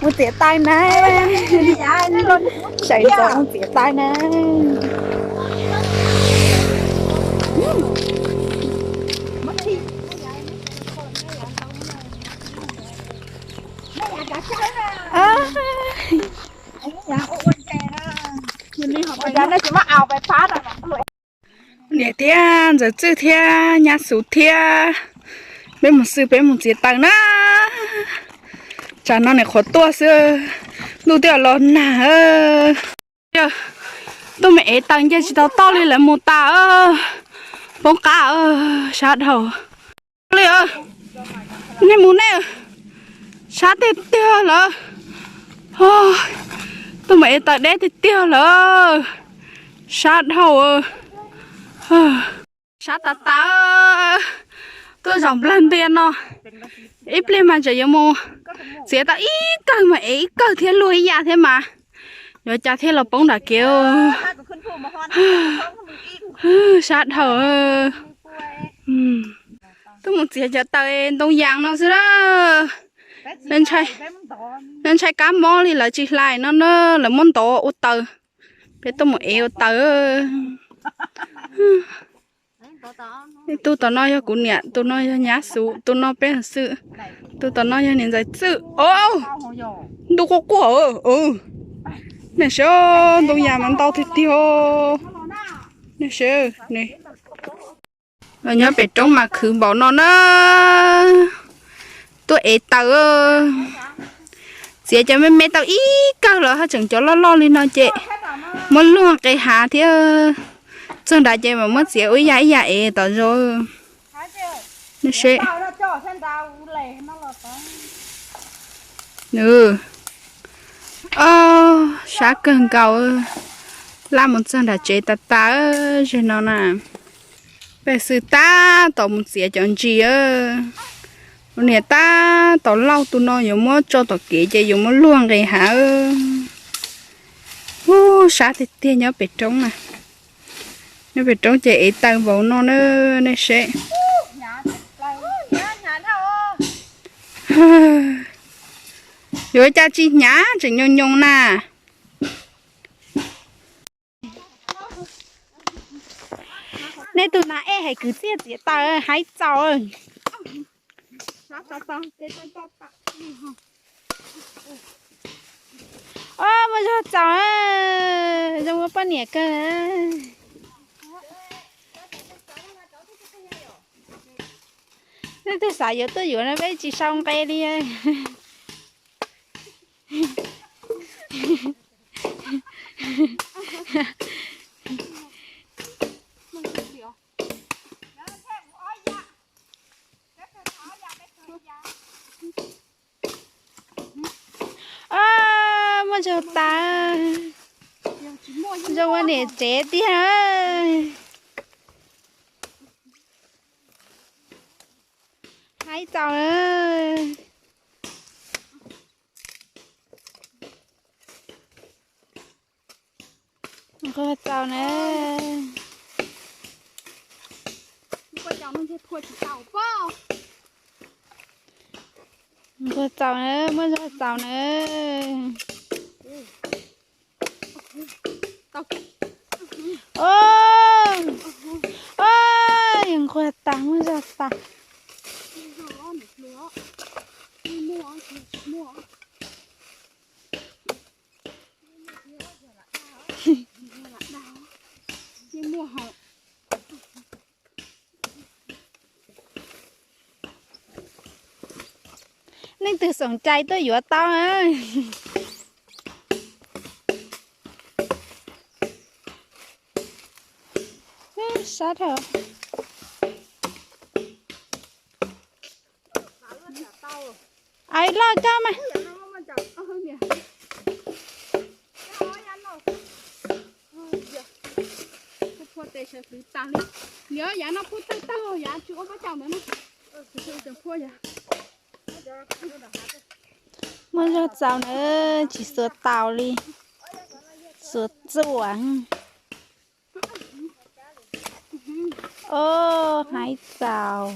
Mus txiav taws na. Sawv ntxov mus txiav taws na. Niam thiab ntxawm Txwj thiab nyab Xub thiab, peb mus xwb, peb mus txiav taws na. Tsam no nim qhuav tuaj xwb, ntuj twb los nag. Tuaj mus ev taws nce tsis tau toj li lawv mus tas. Poob qab, sab dhau li. Nej mus nej, sab tiag tiag lawm. Tuaj mus ev taws deb tiag tiag lawm, sab dhau. Sab tas tas, tuaj zaum nplawg ntias no. Ib pliag mas tseem yuav mus txiav tau ib kawg mas ev ib kawg thiab luag ib yam thiab mas. Yuav cas thiaj los poob nram kev. Sab dhau. Tuaj mus txiav cov taws ntoo yas no xwb na. Ntshai kab mob li lawv tsis hlais no na, lawv muab ntov ua taws. Peb tuaj mus ev ua taws. Tus tom no yog kuv niam, tus no yog nyab Xub, tus no peb xwb. Tus tom no yog niam ntxawm Txwj. Ntuj quaj quaj. Nej saib, ntoo yas mas ntau tiag tiag. Nej saib, los nyob pem roob mas khwv npaum no na. Tuaj ev taws, txiav cov me me tau ib kawg los ho tseem cov loj loj li no ces muab luag nqes hav thiab. Txog nrad ces mam muab txiav ua ib yam ib yam ev tom zos. Nej saib. Sab kawg nkaus, laj mus txog nram tsev tas tas. Zaum no na, peb xwb tab tom mus txiav cov ntsis. Ua niam tab tom lauj, tus no yuav muab tso tom kev ces yuav muab luag nqis hav. Ub, sab tiag tiag nyob pem roob na. Nyob pem roob ces ev taws npaum no na, nej saib. Yuav cas tsis hnyav, tseem nyoos nyoos na. Nej tus nas ej hais kwv txiaj txiav taws haib txaus. Muaj zog txaus, zoo ua poj niam kawg. Leej twg xav yuav tuaj yuav no, peb tsis sau nqe li. Muaj zog tas, zoo ua niam tsev tiag. Haib txaus. Nquag txaus na. Nquag txaus na, muaj zog txaus na. Yog nquag tas, muaj zog tas. Leej twg xoom cai tuaj yuav tau. Sab dhau. Ai loj kawg mas. Yav no pub tawg tawg, yav tsis ua pob caus ntawd na. Muaj zog txaus na, tsis xuav taus li, xuav txuam. Ob, haib txaus.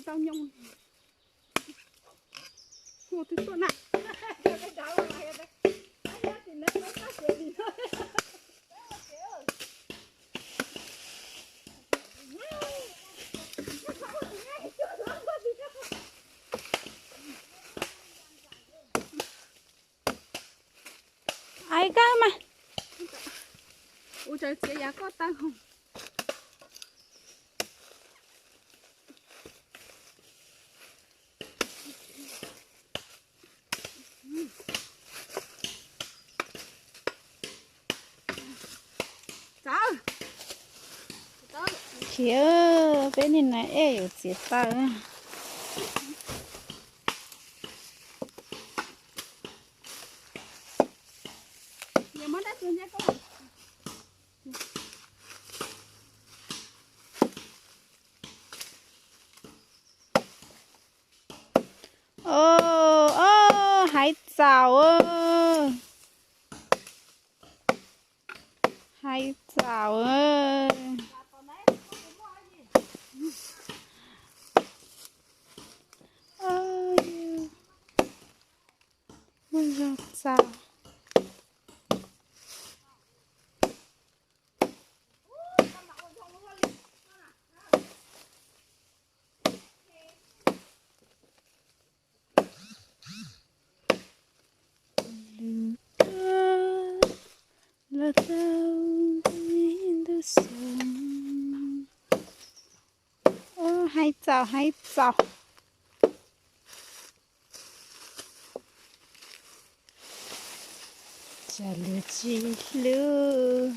Tau nyob. Hu twg tuaj na. Ai kab mas. Ua tsaws txiav yav koj taw hau. Khiav, peb niag nas ej yuav txiav taw. Au, au, hais txaus. Hais txaus. Muaj zog txaus. Lwm tus los tau ntuj xyoo. Hais txaus, hais txaus. Tsam lwm tsis hlub,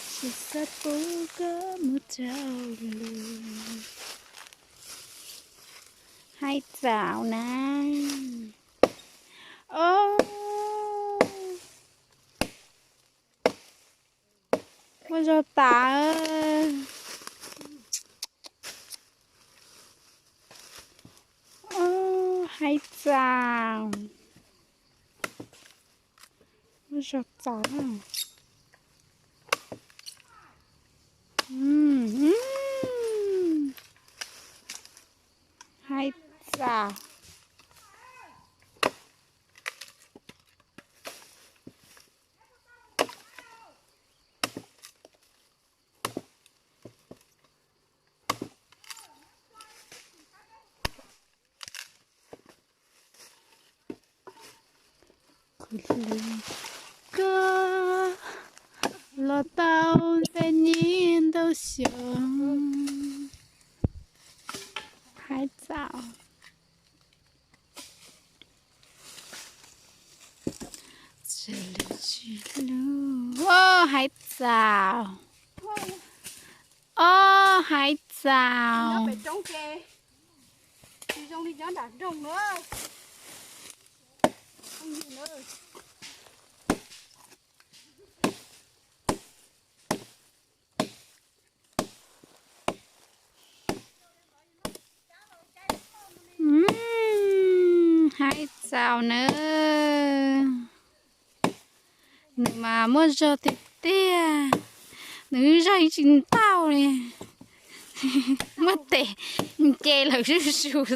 tsis xav pub koj mus rau lwm. Hais txaus na. Au, muaj zog tas. Au, hais txaus. Muaj zog txaus. Hais txaus. Kuv hlub koj los tau ntev niaj ntau xyoo. Hais txaus. Tsam lwm tsis hlub, hais txaus. Au, hais txaus. Hais txaus na. Nws mas muaj zog tiag tiag. Nws zog tsis ntau li. Muab tes nce lawm zuj zus xwb.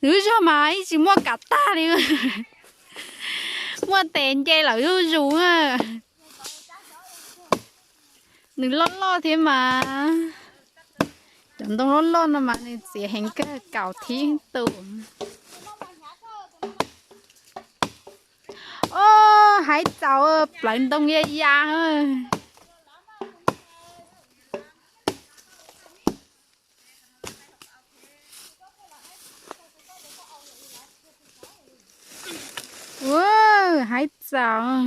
Nws zog mas ib tsis muaj kam tag li. Muab tes nce lawm zuj zus. Nws loj loj thiab mas. Cov ntoo loj loj no mas nws txiav heev kawg, kaum thib tus. Au, hais txaus, plawv ntoo ya ya. Ua, hais txaus.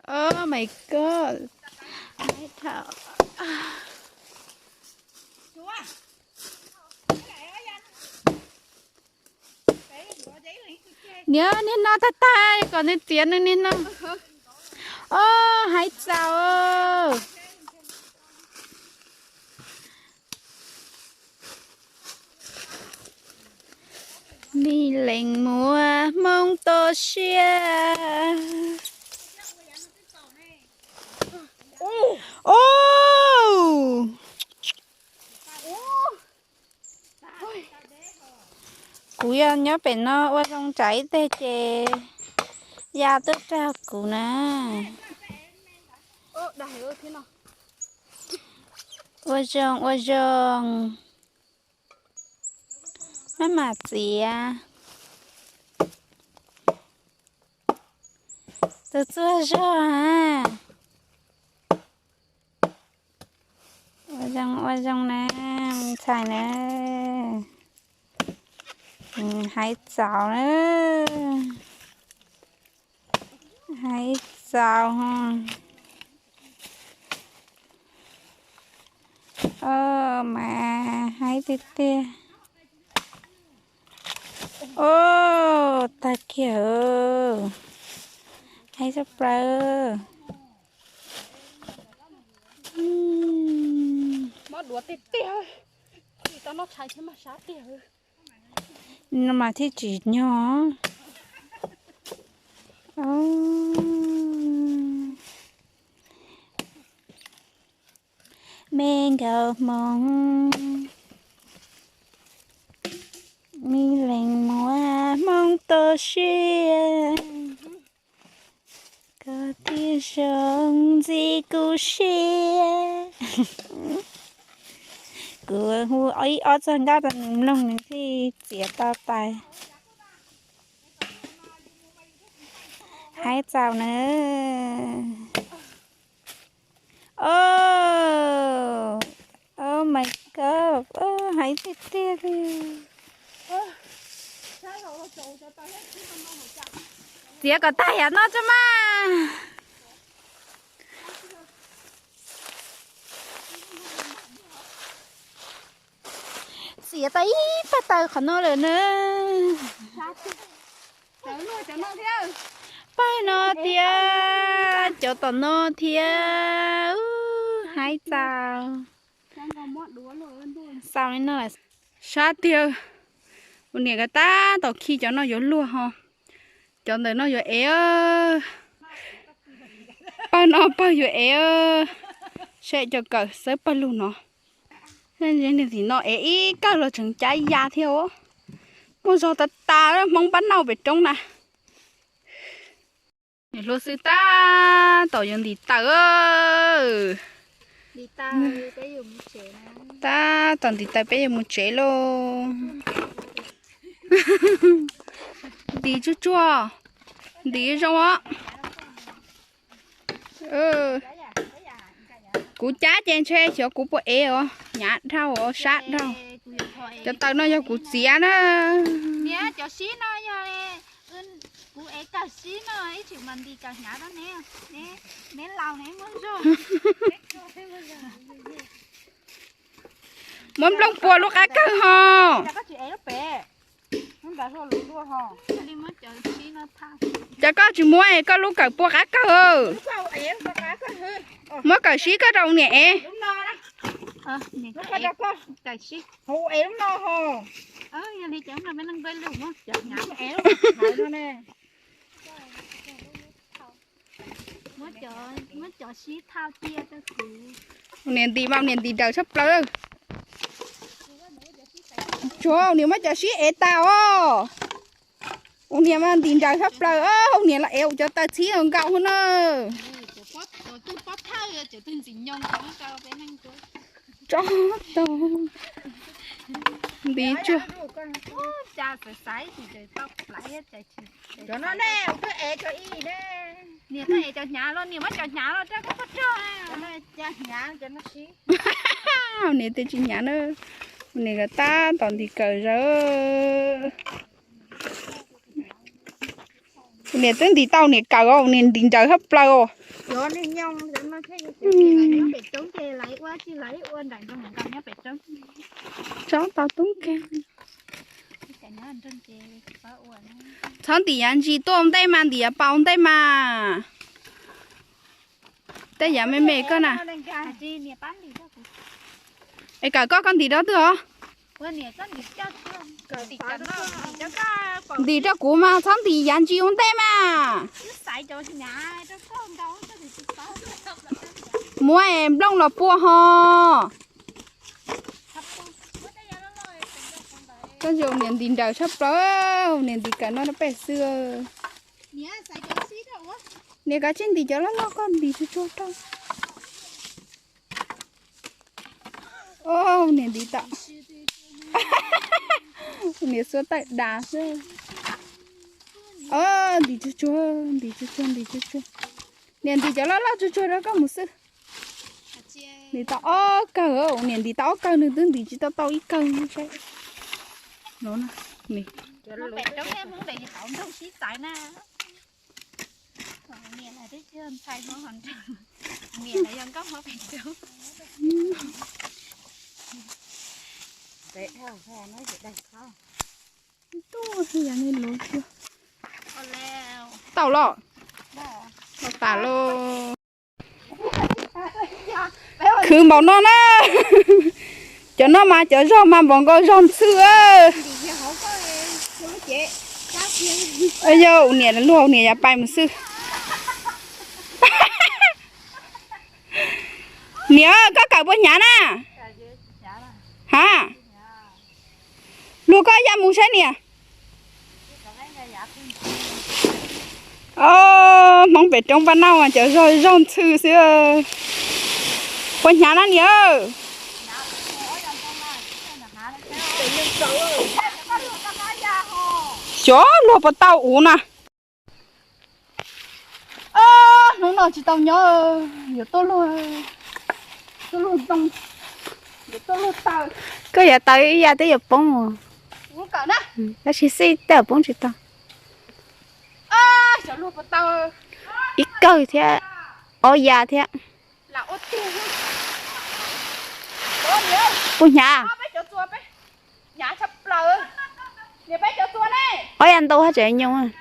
Oh my God. Hais txaus. Niam, niag no tag tag kom nws txiav nws niag no. Au, hais txaus. Leej muaj hmoo tu siab. Ub, kuv yog nyob pem no ua zoo tsam ib teg ces ya tuaj raug kuv na. Ua zoo ua zoo. Maj mam txiav. Tus txuag zog a. Ua zoo ua zoo na, ntxhais na. Haib txaus na. Haib txaus. Mas haib tiag tiag. Ub, tag kiag. Haib tshaj plaws. No mas thiaj tsim nyog. Me nkauj hmoob, mi leej muaj hmoo tu siab, koj thiaj zoo ntxiv kuv siab. Kuv hu ib ob txoj nkauj rau nws mloog nws thiaj txiav tau tais. Haib txaus na. Oh, oh my God, haib tiag tiag li. Txiav kom tag yam no tso mas. Txiav tau ib pab taws qhov no lawm na. Pab no thiab, cov tom no thiab. Haib txaus. Xaus li no. Sab tiag. Ua niam ko tab tom khi cov no yuav luag ho. Cov ntawm no yuav ev. Pawg no pawg yuav ev. Saib cov kawm xawb pawg lug no. Niag tim no ev ib kawg los tseem cav ya thiab os. Muaj zog tas tas Hmoob pab nauj pem roob na. Niam hluas xwb tab tom yuav ntim taws. Tab tom ntim taws peb yuav mus tsev lauj. Ntim tsuag tsuag, ntim zoo os. Kuv cab ces ntshe xyov kuv puas ev os, hnyav dhau os, sab dhau. Cov taws no yog kuv txiav na. Niam, cov sib no yog kuv ev kawg sib no, ib txhis mas ntim kawg hnyav rau neb, neb laus neb muab zog. Muab nplooj pua lub qab kawg ho. Cas koj tsis muab es koj lub kawm pua qab kawg. Muab kawm sib koj rau niam ev. Niam ntim mas niam ntim nrawm tshaj plaws. Tsuav niam muab cov sib ev tas os. Ua niam mas ntim nrawm tshaj plaws os, ua niam los ev cov taws txhib nkaus na. Tso tau. Ntim tsuag. Niam twb tsis hnyav na. Niam ko tab tom ntim kawm zawv. Niam twb ntim tau niam kawm os, niam ntim nrawm tshaj plaws os. Tsob tau tub nkeeg. Txhob ntim yav ntsis tuaj ua ntej mas, ntim yav paus ua ntej mas. Tej yav me me koj na. Es kawm koj, koj ntim rau twg os? Ntim rau kuv mas txhob ntim yav ntsis ua ntej mas. Muab nplooj los pua ho. Koj niam ntim nrawm tshaj plaws, niam ntim kawm no rau pem xwb. Niam kav tsij ntim cov loj loj, koj ntim tsuag tsuag rau. Niam ntim tau. Niam xuas tawm dav xwb. Ntim tsuag tsuag, ntim tsuag tsuag, ntim tsuag tsuag. Niam ntim cov loj loj tsuag tsuag rau koj mus xwb. Ntim tau ob kawg, niam ntim tau ob kawg nws twb ntim tsis tau tau ib kawg saib. Tau los, tau tas los. Khwv npaum no na. Cov no mas cov zog mas npaum nkaus zog ntxhw. Yog niam luag niam yav pais mus xwb. Niam, koj kawm puas hnyav na? Ha? Luag koj ya mus saib niam. Hmoob pem roob Paj Nauj mas cov zog zog ntxhw xwb. Puas hnyav na niam? Xyov luag puas tau uv na. Hnub no tsis tau nyob, yuav tuaj luag, tuaj luag ntoo, yuav tuaj luag taw. Koj yuav taw ib ya twb yuav poob. Tab sis xij tej zaum poob tsis tau. Ib kawg thiab, ob ya thiab. Puas hnyav? Ob ya ntau haj tseem nyoos.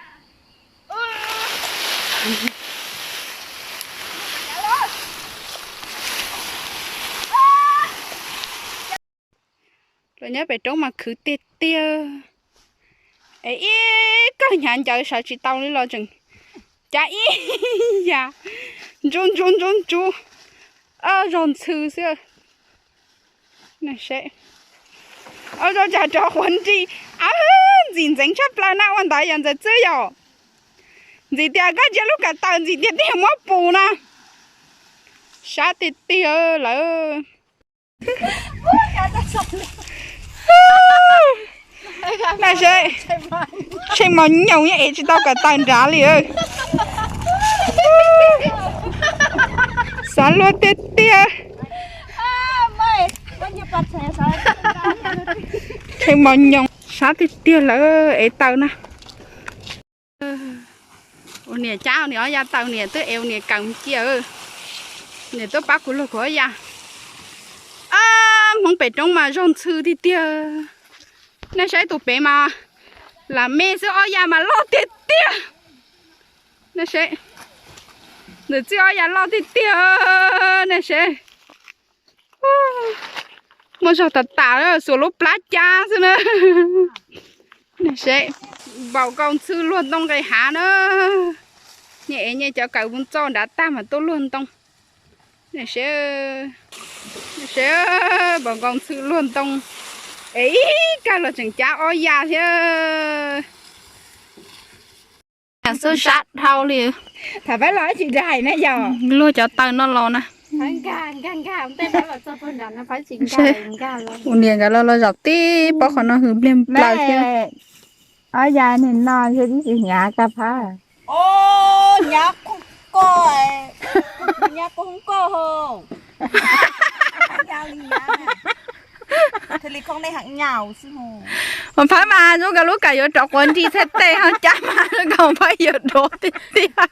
Los nyob pem roob mas khwv tiag tiag. Es ib kawg hnyav ncaws sawv tsis tau li los tseem cab ib ya ntsuv ntsuv ntsuv ntsuv, ob zog ntxhw xwb. Ob zog tsag rov quav nrig, ab, ntxim ntxeev tshaj plaws na, ua ntawd yog ntxawm txwb yom. Ntxim tias koj ntsia lub kawm taws ntxim tiag tiag muab pus na. Sab tiag tiag lawm. Naj seb, tsheej mos nyoos yeej ev tsis tau kawm taws nrad li. Xav luag tiag tiag. Tsheej mos nyoos sab tiag tiag lawm ev taws na. Ua niam cab niam ob ya taws, niam twb ev niam kawm cia. Niam twb pab kuv luag kuv ob ya. Hmoob pem roob mas zog ntxhw tiag tiag. Nej saib tus pem mas lam me xwb, ob ya mas loj tiag tiag. Nej saib, nws txij ob ya loj tiag tiag. Nej saib, muaj zog tas tas, xuas lub plab cab xwb na. Nej saib, npaum nkaus ntxhw luag ntoo nqis hav na. Nyias ev nyias cov kawm mus txo nrad tag mas tuaj luag ntoo. Nej saib, nej saib, npaum nkaus ntxhw luag ntoo, es ib kawg los tseem cab ob ya thiab. Xub sab dhau li. Tham peb los tsis dai na yog. Luag cov taws no los na. Ua niam nkawd los los zaum tib pob qhov no hws npliag plaws thiab. Ob ya nim no yog ib tsis hnyav kab phab. Mas phab mas zoo nkaus lub kawm yuav rov quav nrig txhais tes ho cab mas zoo nkaus phab yuav dov tiag tiag.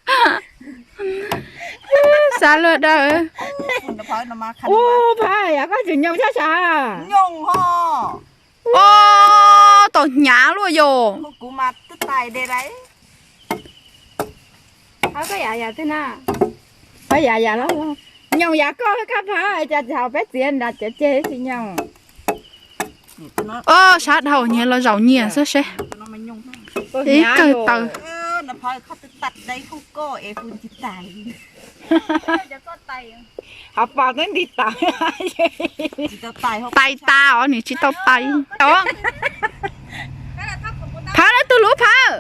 Xav luag dawb. Ua phab yog koj tseem nyoos tshaj sav. Ua, tau hnyav luaj yog. Ob ya ya los, nyoos yav koj kab phab, cas tsis haus peb txiav nrad cov ceg tsis nyoos. O, sab dhau nyias los zaum nyias xwb seb. Ib kawg taws. Tais tas os, nws tsis tau tais. Phawv, lawv tus lub phawv.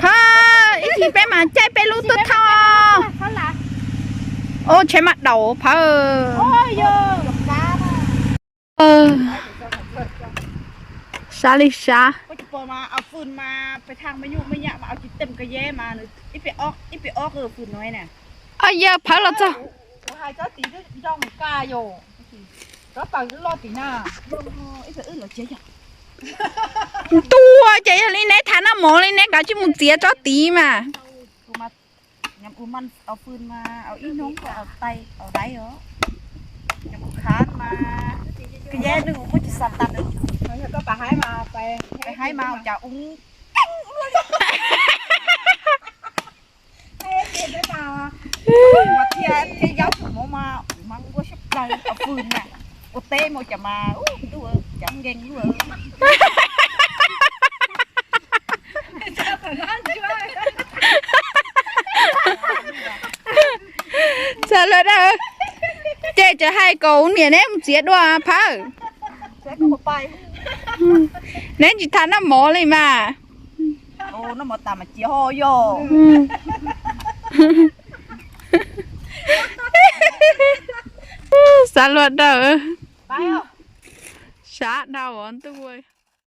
Phawv, ib chim peb mas caij peb lub tuaj thauj. O, tsheb mas daus phawv. Sab li sab. O, yawg phawv los txog. Ntuag ces yog li neb tham noj mov li neb kav tsij mus txiav tsob tid mas. Thiab yaub tus mov mas ua siab plaws, ua fwj na, ua teb mas cas mas ub ntuj, cas nkees luaj. Txawm lawm dag, ces tseem hais kom kuv niam neb mus txiav dua phawv. Neb tsis tham noj mov li mas. Xav luag dawm. Sab dhau ntuj.